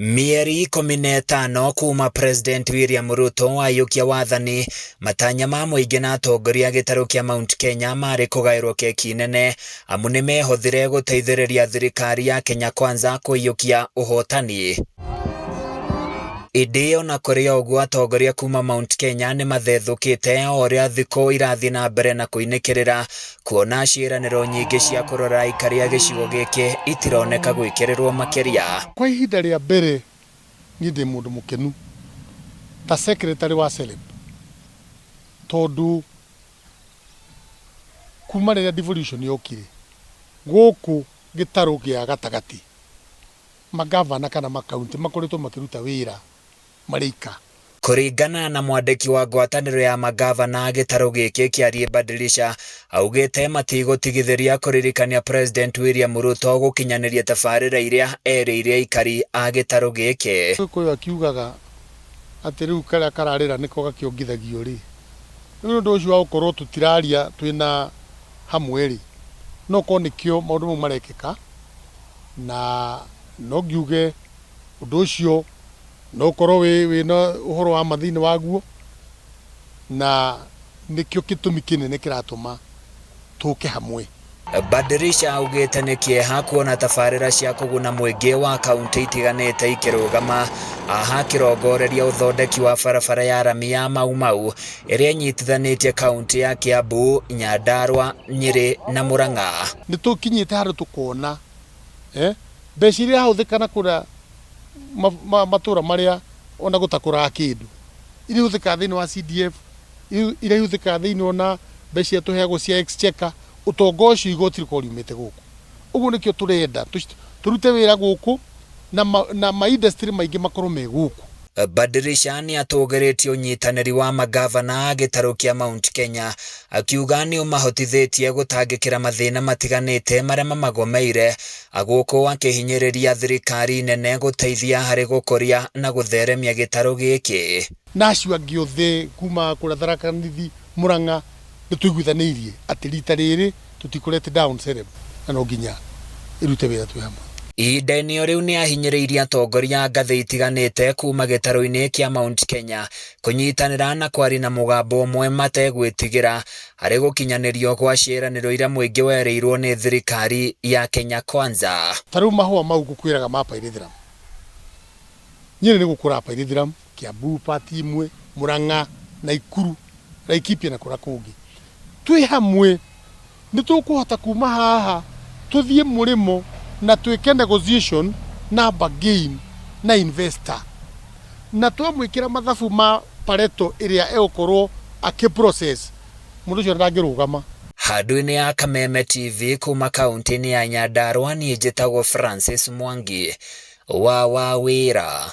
Mĩeri 15 kuma President William Ruto aiyũkia wathani, matanya ma mũingĩ na atongoria a gĩtarũ kĩa Mount Kenya marĩ kũgaĩrwo keki nene amu nĩmehothire gũteithĩrĩria thirikari ya Kenya Kwanza kũiyũkia ũhotani. Ĩndĩ ona kũrĩ o ũguo atongoria kuma Mount Kenya nĩmathethũkĩte o ũrĩa thikũ irathiĩ na mbere na kũinĩkĩrĩra kuona ciĩranĩro nyingĩ cia kũrora aikari a gĩcigo gĩkĩ itironeka gwĩkĩrĩrwo makĩria. Kwa ihinda rĩa mbere niĩ ndĩ mũndũ mũkenu ta secretary wa Celeb tondũ kuma rĩrĩa devolution yokire gũkũ gĩtarũ gĩa gatagatĩ magavana kana makaunti makoretwo makĩruta wĩra marĩ ika. Kũringana na mwandĩki wa ngwatanĩro ya magavana gĩtarũ gĩkĩ kĩarie Badilisha augĩte matigũtigithĩria kũririkania President William Ruto gũkinyanĩria tabarĩra iria erĩire aikari a gĩtarũ gĩkĩ. Gĩkũyũ akiugaga atĩ rĩu karĩa kararĩra nĩko gakĩongithagio rĩ, rĩu nĩ ũndũ ũcio wa gũkorwo tũtiraria twĩna hamwe rĩ, no korwo nĩkĩo maũndũ mau marekĩka, na no ngiuge ũndũ ũcio no ũkorwo wĩna ũhoro wa ma thĩinĩ waguo, na nĩkĩo gĩtũmi kĩnene kĩratũma tũke hamwe. Badirisha augĩte nĩ kĩeha kuona tabarĩra cia kũguna mũingĩ wa kaunti itiganĩte ikĩrũgama aha akĩrongoreria ũthondeki wa barabara ya rami ya Mau Mau ĩrĩa ĩnyitithanĩtie kaunti ya Kiambu, Nyandarua, Nyĩrĩ na Murang'a. Nĩ tũkinyĩte handũ tũkona mbeca iria irahũthĩka na kũrĩa matũra marĩa ona gũtakũraga kĩndũ iria ihũthĩkaga thĩinĩ wa CDF, iria ihũthĩkaga thĩinĩ ona mbeca iria tũheagwo cia exchequer, ũtonga ũcio igoti rĩkoragwo riumĩte gũkũ. Ũguo nĩkĩo tũrenda tũrute wĩra gũkũ na ma industry maingĩ makorwo me gũkũ. Badirisha nĩ atũgĩrĩtie ũnyitanĩri wa magavana a gĩtarũ kĩa Mount Kenya akiuga nĩ ũmahotithĩtie gũtangĩkĩra mathĩna matiganĩte marĩa mamagomeire gũkũ akĩhinyĩrĩria thirikari nene gũteithia harĩ gũkũria na gũtheremia gĩtarũ gĩkĩ. Na acio angĩ othe kuma kũrĩa Tharaka Nithi, Murang'a nĩ tũiguithanĩirie atĩ rita rĩrĩ tũtikũ let down Celeb na no nginya ĩrute wĩra twĩ hamwe. Ihinda-inĩ o rĩu nĩ ahinyĩrĩirie atongoria a ngathĩ itiganĩte kuma gĩtarũ-inĩ kĩa Mount Kenya kũnyitanĩra na kwaria na mũgambo ũmwe mategwĩtigĩra harĩ gũkinyanĩrio gwa ciĩranĩro iria mũingĩ werĩirwo nĩ thirikari ya Kenya Kwanza. Ta rĩu mahũa mau ngũkwĩraga ma pyrethrum, Nyĩrĩ nĩ gũkũraga pyrethrum, Kiambu part imwe, Murang'a, Naikuru, Laikipia na kũrĩa kũngĩ. Twĩ hamwe nĩ tũkũhota kuma haha tũthiĩ mũrĩmo na twĩke negotiation na bargain na investor na twamwĩkĩra mathabu ma Pareto ĩrĩa egũkorwo akĩ process mũndũ ũcio ndangĩrũgama. Handũ-inĩ ya Kameme TV kuma kaunti-inĩ ya Nyandarua niĩ njĩtagwo Francis Mwangi wa Wawĩra.